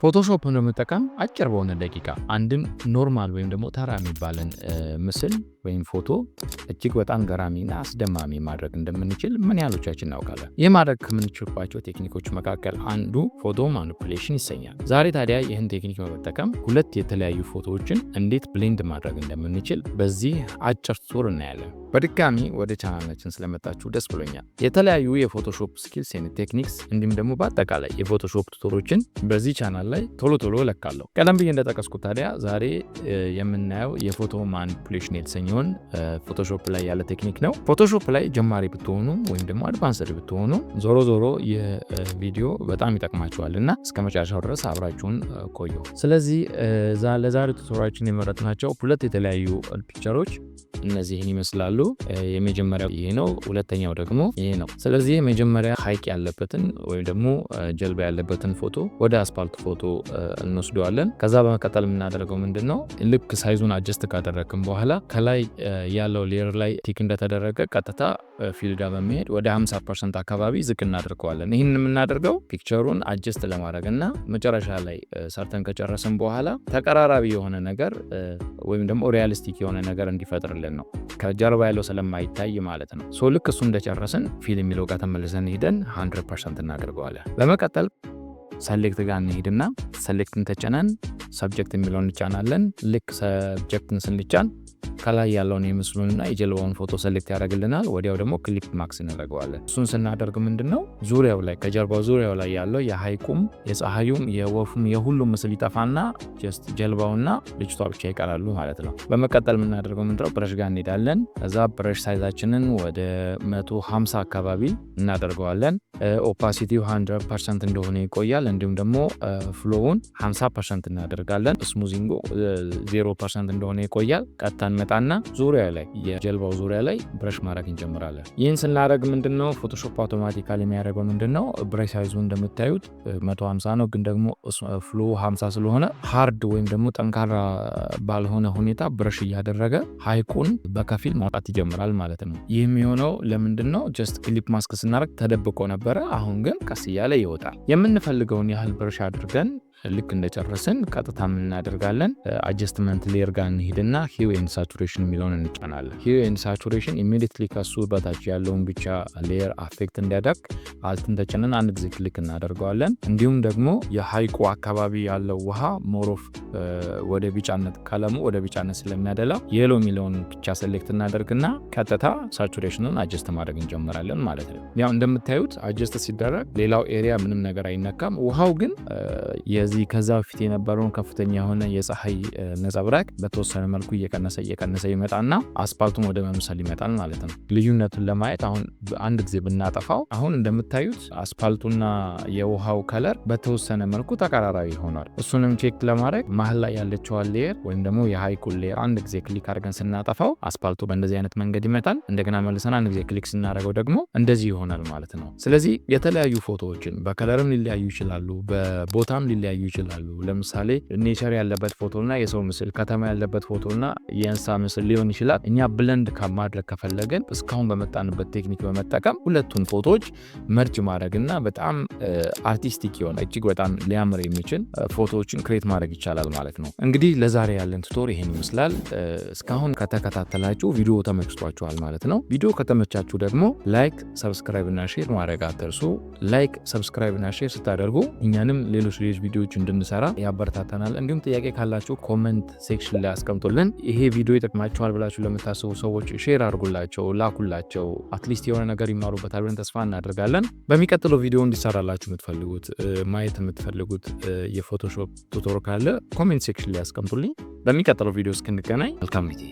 Photoshop ን በመጠቀም አጭር በሆነ ደቂቃ አንድን normal ወይም ደግሞ ተራ የሚባልን ምስል ወይም ፎቶ እጅግ በጣም ገራሚና አስደማሚ ማድረግ እንደምንችል ምን ያህሎቻችን እናውቃለን? ይህ ማድረግ ከምንችልባቸው ቴክኒኮች መካከል አንዱ photo manipulation ይሰኛል። ዛሬ ታዲያ ይህን ቴክኒክ በመጠቀም ሁለት የተለያዩ ፎቶዎችን እንዴት blend ማድረግ እንደምንችል በዚህ አጭር tutorial እናያለን። በድጋሚ ወደ ቻናላችን ስለመጣችሁ ደስ ብሎኛል። የተለያዩ የ Photoshop skills and techniques እንዲሁም ደግሞ በአጠቃላይ የ Photoshop tutorial ኦችን በዚህ ቻናል ላይ ቶሎ ቶሎ እለቃለሁ። ቀደም ብዬ እንደጠቀስኩት ታዲያ ዛሬ የምናየው የ photo manipulation የተሰኘውን Photoshop ላይ ያለ ቴክኒክ ነው። Photoshop ላይ ጀማሪ ብትሆኑ ወይም ደግሞ advanced ብትሆኑ ዞሮ ዞሮ ይህ ቪዲዮ በጣም ይጠቅማችኋል እና እስከ መጨረሻው ድረስ አብራችሁን ቆዩ። ስለዚህ ለዛሬ tutorial ኣችን የመረጥናቸው ሁለት የተለያዩ picture ኦች እነዚህን ይመስላሉ። የመጀመሪያው ይሄ ነው። ሁለተኛው ደግሞ ይሄ ነው። ስለዚህ የመጀመሪያ ሀይቅ ያለበትን ወይም ደግሞ ጀልባ ያለበትን ፎቶ ወደ አስፓልት ፎቶ እንወስደዋለን። ከዛ በመቀጠል የምናደርገው ምንድን ነው? ልክ size ኡን adjust ካደረግን በኋላ ከላይ ያለው layer ላይ tick እንደተደረገ ቀጥታ fill ጋር በመሄድ ወደ 50% አካባቢ ዝቅ እናደርገዋለን። ይህን የምናደርገው picture ኡን adjust ለማድረግ እና መጨረሻ ላይ ሰርተን ከጨረስን በኋላ ተቀራራቢ የሆነ ነገር ወይም ደግሞ realistic የሆነ ነገር እንዲፈጥርልን ነው። ከጀርባ ያለው ስለማይታይ ማለት ነው። So ልክ እሱ እንደጨረስን fill የሚለው ጋር ተመልሰን ሄደን 100% እናደርገዋለን። በመቀጠል select ጋር እንሄድና select ን ተጭነን subject የሚለውን እንጫናለን። ልክ subject ን ስንጫን ከላይ ያለውን የምስሉንና የጀልባውን ፎቶ select ያደርግልናል። ወዲያው ደግሞ clip mask እናደርገዋለን። እሱን ስናደርግ ምንድን ነው፣ ዙሪያው ላይ፣ ከጀርባው ዙሪያው ላይ ያለው የሀይቁም፣ የፀሐዩም፣ የወፉም፣ የሁሉም ምስል ይጠፋና just ጀልባውና ልጅቷ ብቻ ይቀራሉ ማለት ነው። በመቀጠል የምናደርገው ምንድነው? Brush ጋር እንሄዳለን። ከዛ brush size ኣችንን ወደ 150 አካባቢ እናደርገዋለን። Opacity ው 100% እንደሆነ ይቆያል። እንዲሁም ደግሞ flow ውን 50% እናደርጋለን። Smoothing ኡ 0% እንደሆነ ይቆያል። ቀጥታ እንመጣና ዙሪያ ላይ፣ የጀልባው ዙሪያ ላይ brush ማድረግ እንጀምራለን። ይህን ስናደርግ ምንድነው Photoshop automatically የሚያደርገው? ምንድነው፣ brush size ኡ እንደምታዩት 150 ነው፣ ግን ደግሞ flow 50 ስለሆነ hard ወይም ደግሞ ጠንካራ ባልሆነ ሁኔታ brush እያደረገ ሀይቁን በከፊል ማውጣት ይጀምራል ማለት ነው። ይህ የሚሆነው ለምንድን ነው? Just clip mask ስናደርግ ተደብቆ ነበረ። አሁን ግን ቀስ እያለ ይወጣል። የምንፈልገውን ያህል brush አድርገን ልክ እንደጨረስን ቀጥታ ምን እናደርጋለን? Adjustment layer ጋር እንሂድና hue and saturation የሚለውን እንጫናለን። Hue and saturation immediately ከሱ በታች ያለውን ብቻ layer affect እንዲያደርግ Alt ን ተጭነን አንድ ጊዜ click እናደርገዋለን። እንዲሁም ደግሞ የሀይቁ አካባቢ ያለው ውሃ more of ወደ ቢጫነት፣ ቀለሙ ወደ ቢጫነት ስለሚያደላ yellow የሚለውን ብቻ select እናደርግና ቀጥታ saturation ኑን adjust ማድረግ እንጀምራለን ማለት ነው። ያው እንደምታዩት adjust ሲደረግ ሌላው area ምንም ነገር አይነካም። ውሃው ግን የዚህ ከዛ በፊት የነበረውን ከፍተኛ የሆነ የፀሐይ ነጸብራቅ በተወሰነ መልኩ እየቀነሰ እየቀነሰ ይመጣና አስፓልቱን ወደ መምሰል ይመጣል ማለት ነው። ልዩነቱን ለማየት አሁን አንድ ጊዜ ብናጠፋው አሁን እንደምታዩት አስፓልቱና የውሃው color በተወሰነ መልኩ ተቀራራቢ ሆኗል። እሱንም check ለማድረግ መሀል ላይ ያለችዋን layer ወይም ደግሞ የሀይቁን layer አንድ ጊዜ click አድርገን ስናጠፋው አስፓልቱ በእንደዚህ አይነት መንገድ ይመጣል። እንደገና መልሰን አንድ ጊዜ click ስናደርገው ደግሞ እንደዚህ ይሆናል ማለት ነው። ስለዚህ የተለያዩ ፎቶዎችን በ color ም ሊለያዩ ይችላሉ፣ በቦታም ሊለያዩ ይችላሉ። ለምሳሌ nature ያለበት ፎቶና የሰው ምስል፣ ከተማ ያለበት ፎቶና የእንስሳ ምስል ሊሆን ይችላል። እኛ blend ማድረግ ከፈለግን እስካሁን በመጣንበት ቴክኒክ በመጠቀም ሁለቱን ፎቶዎች merge ማድረግ እና በጣም artistic የሆነ፣ እጅግ በጣም ሊያምር የሚችል ፎቶዎችን create ማድረግ ይቻላል ማለት ነው። እንግዲህ ለዛሬ ያለን tutorial ይሄን ይመስላል። እስካሁን ከተከታተላችሁ ቪዲዮ ተመችቷችኋል ማለት ነው። ቪዲዮ ከተመቻችሁ ደግሞ like፣ subscribe እና share ማድረግ አትርሱ። Like፣ subscribe እና share ስታደርጉ እኛንም ሌሎች ሌሎች ቪዲዮዎች እንድንሰራ ያበረታታናል። እንዲሁም ጥያቄ ካላችሁ comment section ላይ አስቀምጡልን። ይሄ ቪዲዮ ይጠቅማቸዋል ብላችሁ ለምታስቡ ሰዎች share አድርጉላቸው፣ ላኩላቸው። At least የሆነ ነገር ይማሩበታል ብለን ተስፋ እናደርጋለን። በሚቀጥለው ቪዲዮ እንዲሰራላችሁ የምትፈልጉት፣ ማየት የምትፈልጉት የ Photoshop tutorial ካለ comment section ላይ አስቀምጡልኝ። በሚቀጥለው ቪዲዮ እስክንገናኝ መልካም ጊዜ።